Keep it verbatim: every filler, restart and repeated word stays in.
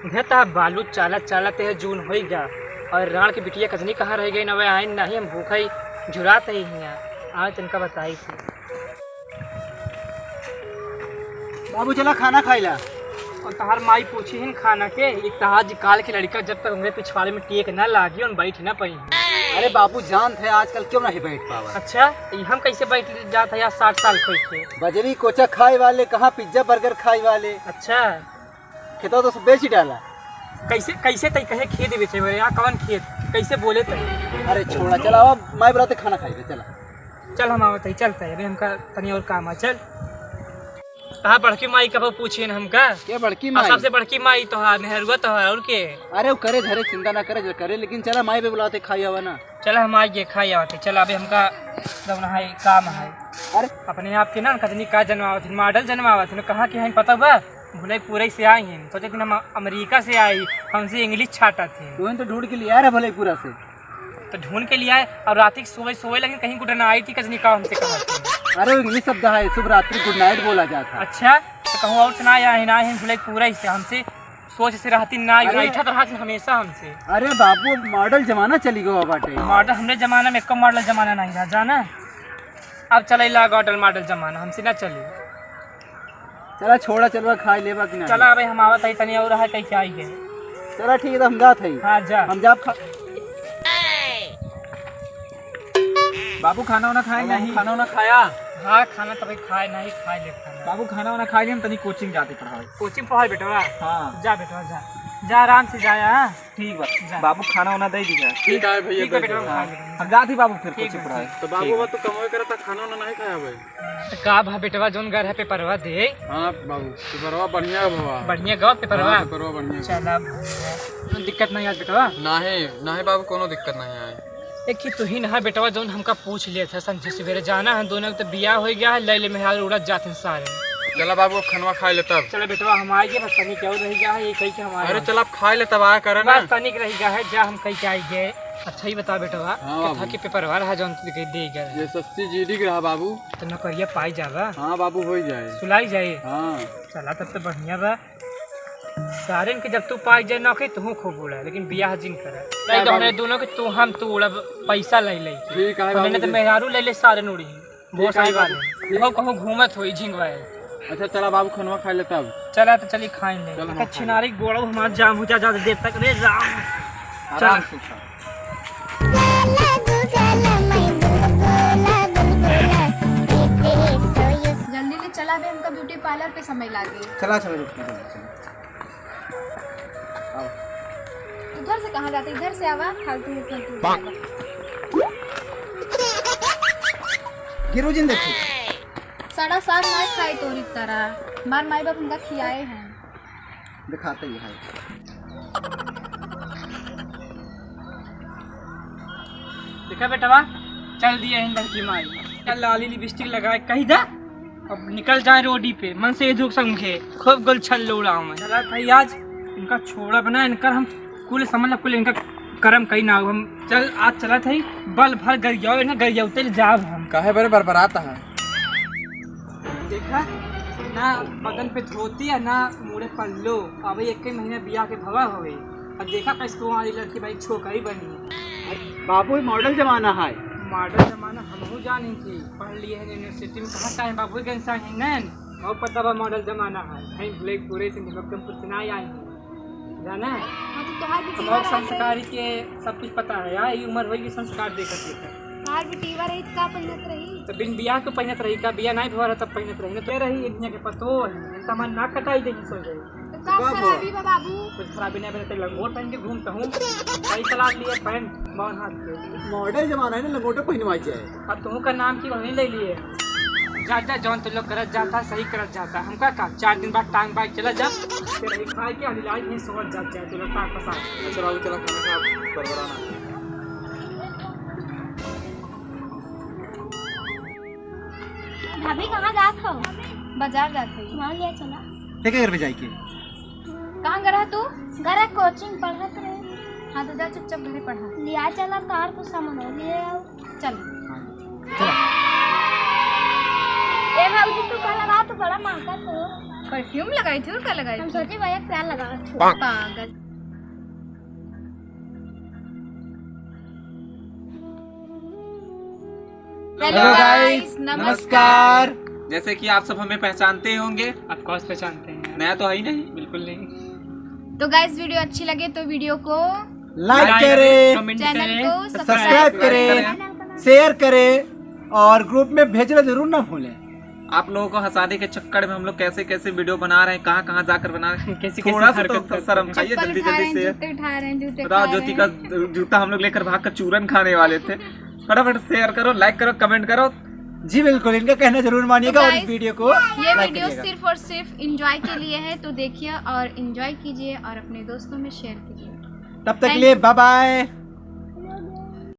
उन्हें तहा बालू चालत चालत है जून होई गया। और राण के बिटिया कजनी कहाँ रह गई, नवे आइन नहीं, हम भूखा ही झुरात ही हियाँ। आवे तनका बताई थी। बाबू, चला खाना खाइला। और तहार माई पूछी हिन खाना के, ये तहार जी काल के लड़का जब तक उनके पिछवाड़े में टेक ना लागी, उन बैठ ना पाई। अरे बाबू, जानत है आजकल क्यों नहीं बैठ पावा। अच्छा, ये हम कैसे बैठ जात है यार, साठ साल खोई के। बजरी कोचा खाए वाले, कहाँ पिज्जा बर्गर खाए वाले। अच्छा। खेतवा तो सब बेच ही डाला। कैसे, कैसे तई कहे खेत बेचे हुए, यहाँ कौन खेत, कैसे बोले तई? अरे छोड़ा, चला अब माई बुलाते खाना खाएगा, चला। चल हम आवत है, चलते हैं, अभी हमका तनी और काम है, चल। कहाँ बड़की माई कब पूछे न हमका? क्या बड़की आ, माई? सबसे बड़की माई तो है, मेहरुआ तो है, और के? अरे वो करे धरे, चिंता ना करे, जो करे, लेकिन चला माई पे बुलाते खाई हवा ना। चला हम आइए खाई आवत है, चला अभी हमका जौन है काम है। अरे अपने आप के ना कतनी का जनवावत है, मॉडल जनवावत है, कहाँ के हैं पता बा? भुलई पुरई से आई हैं, सोचे दिन हम अमेरिका से आई, हमसे इंग्लिश छाटा थे। तुहन तो ढूंढ के लिया रहा भुलईपुरा से। तो ढूंढ के लिया है, और रात की सोवे सोवे लेकिन कहीं गुड नाइट ही कजनी का हमसे कहा थे। अरे वो इंग्लिश शब्द है, शुभ रात्रि, गुड नाइट बोला जाता है। अच्छा, तो कहूँ और सुना या है ना है भुलई पुरई से हमसे सोच से रहती ना, अरे। बैठत रहत हमेशा हमसे। अरे बाबू, मॉडल जमाना चली गवा बाटे। मॉडल हमरे जमाना में एको मॉडल जमाना नहीं रहा, जाना। अब चले ला मॉडल, मॉडल जमाना हमसे ना चली। चला छोड़ा, चलवा खाई लेबा कि नहीं? चला अबे हम आवत है, तनी और है कहीं क्या आई है। चला ठीक है, तो हम जात है। हाँ, जा। हम जाब खा- बाबू, खाना वाना खाए बाबू, नहीं? खाना वाना खाया? हाँ, खाना तो भाई खाए नहीं, खाए ले खाना। बाबू, खाना वाना खाए नहीं, हम तनी कोचिंग जाते पढ़ावे। कोचिंग पढ़ाई बेटवा? हाँ। जा बेटवा, जा। जा, आराम से जाया, हाँ? ठीक बा। जा। बाबू, खाना वाना दे दीजिए। ठीक है भैया, ठीक है दे बेटवा, दीजिए। खा ले। हम जात ही बाबू, फिर ठीक कोचिंग बा, पढ़ावे। ठीक। तो बाबू, ठीक बा। तू कमावे करता, खाना वाना नहीं खाया भाई? तो का भा बेटवा, जोन घर है पेपरवा दे। हाँ बाबू, पेपरवा बढ़िया है बाबा। बढ़िया गवा पेपरवा? हाँ, पेपरवा बढ़िया है। चला भैया, कोनो दिक्कत नहीं आज बेटवा? नहीं, नहीं बाबू, कोनो दिक्कत नहीं है। एक ही तू ही ना बेटवा, जौन हमका पूछ लिया था संझे सवेरे जाना है, दोनों के तो बियाह हो गया है, लैले मेहरारू उड़त जात हैं सारे। चला बाबू, अब खनवा खाए ले तब। चला बेटवा, हम आए गए, बस तनिक और रह गया है, ये कही के हम आए अरे हैं। चल, आप खाए ले तब आया करे ना। बस तनिक रह गया है, जा हम कही के आए गए। अच्छा ही बता बेटवा, हाँ कितना बाबू। के पेपरवा रहा जौन तू दे गया रहा? ये सस्ती जीडी के रहा बाबू। तो नौकरिया पाई जावा? हाँ बाबू, हो ही जाए। सुलाई जाए? हाँ। चला तब तो बढ़िया बा। सारेन के जब तू पाई जाए नौकरी, तू खूब उड़ा, लेकिन बियाह जिन करे। नहीं तो बाबू। हमरे दोनों के तू हम तू उड़ब, पैसा ले ले। ठीक है हमने बाबू तो जी। मेहरारू ले ले, सारेन उड़ी। बहुत ठीक है सही बात बाबू। है। वो कहूँ घूमत होई झिंगवाए। अच्छा चला बाबू, खनवा खाए ले तब। चला तो चली खाए ले। चल, हम तो खाए ले। छिनारी गोड़ो हमार जाम हो जा, ज्यादा देर तक। रे राम। आराम चला। से खा। जल्दी ले चला बे, हमका ब्यूटी पार्लर पे समय लागे। चला, चला, रुक, रुक, रुक, चला। आओ। तू घर से कहाँ जाते? इधर से आवा, फालतू में फालतू में आवा। गिरू जी ने देखी। सड़ा साग ना खाई तोरी तरह। हमार माई बाप हमका खियाए हैं। दिखाते ही है। देखा बेटवा, चल दिए हैं बड़की माई। चल लाली लिपस्टिक लगाए कही दा, अब निकल जाए रोडी पे, मन से ये दुख समझे, खूब गुलछल उड़ावे। चला भाई, आज इनका छोड़ा बना, इनकर हम कुल समझ ला, कुल इनका करम कई ना हो। हम चल, आज चला था ही, बल भर गरियाओ ना, गरियाउते ले जाब हम। काहे बरे बरबरात है? देखा ना, बगल पे धोती है ना, मुड़े पल्लो। अब एक ही महीना बियाह के भवा होवे। अब देखा कैसे तुम्हारी लड़की भाई छोकरी बनी है। बाबू, ये मॉडल जमाना है। मॉडल जमाना हमहू जानी थी, पढ़ लिए हैं यूनिवर्सिटी में, कहाँ का है बाबू, गंज से हैं नैन। और पता बा मॉडल जमाना है, कहीं ब्लैक पूरे से निकल के पूछना ही आई। जाना? हाँ, तो तोहार भी हम लोग संस्कारी के सब कुछ पता है यार, ये उम्र होई कि संस्कार देखत देखत। तोहार भी टीवर रही, तो का पहिनत रही? तो बिन बियाह के पहिनत रही, का बियाह नहीं भवा रहा तब पहिनत रही ना, तो रही एक के पतो है, तो हमार नाक कटाई देंगे सो जाए। तो का का खराबी बा बाबू? कुछ खराबी नहीं, बने लंगोट पहन के घूमता हूँ, कई सलाद लिए पैंट बावन हाथ के। मॉडल जमाना है ना, लंगोटा पहिनवाई जाए। अब तुहू का नाम की वही ले लिए। जा, जा, जौन तू लोग करत जाता, सही करत जाता। हमका का, चार दिन बाद टांग बाइक चला जा। फिर अभी खाए के अभी लाइट नहीं सोवत जात जाए, तू लोग टांग पसार। अच्छा बाबू, चला खाना खा, बरबराना। भाभी, कहाँ जात हो? बाजार जात हई। वहाँ ले चला। ठीक है, घर पे जाए के। कहाँ गए रहा तू? घरे कोचिंग पढ़त रहे। हाँ, तो जा चुपचाप घरे पढ़ा। लिया चला, तार कुछ सामान और ले आओ। चल। चला। ए भौजी, तू कल रात बड़ा महकत हो। परफ्यूम लगाई थी और का लगाई हम थी? सोचे भैया क्या लगा। पागल। Hello Hello guys, guys, नमस्कार। नमस्कार। जैसे कि आप सब हमें पहचानते ही होंगे, Of course पहचानते हैं। नया तो है ही नहीं। बिल्कुल नहीं। तो गाइस, वीडियो अच्छी लगे तो वीडियो को लाइक Like करें, comment चैनल करें, को subscribe सब्सक्राइब करें। करें, शेयर करें और ग्रुप में भेजना जरूर ना भूलें। आप लोगों को हंसाने के चक्कर में हम लोग कैसे कैसे वीडियो बना रहे हैं, कहाँ कहाँ जाकर बना रहे हैं, कैसी कैसी थोड़ा सा हरकत तो करते शर्म हैं। खाइए। चप्पल जल्दी उठा रहे जल्दी हैं, से जूते उठा रहे हैं, जूते बताओ, खा ज्योति रहे का हैं। जूता हम लोग लेकर भाग कर चूरन खाने वाले थे। फटाफट शेयर करो, लाइक करो, कमेंट करो। जी बिल्कुल, इनका कहना जरूर मानिएगा और इस guys, वीडियो को ये लाइक वीडियो करिएगा। सिर्फ और सिर्फ एंजॉय के लिए है, तो देखिए और एंजॉय कीजिए और अपने दोस्तों में शेयर कीजिए। तब तक के Thank लिए बाय बाय।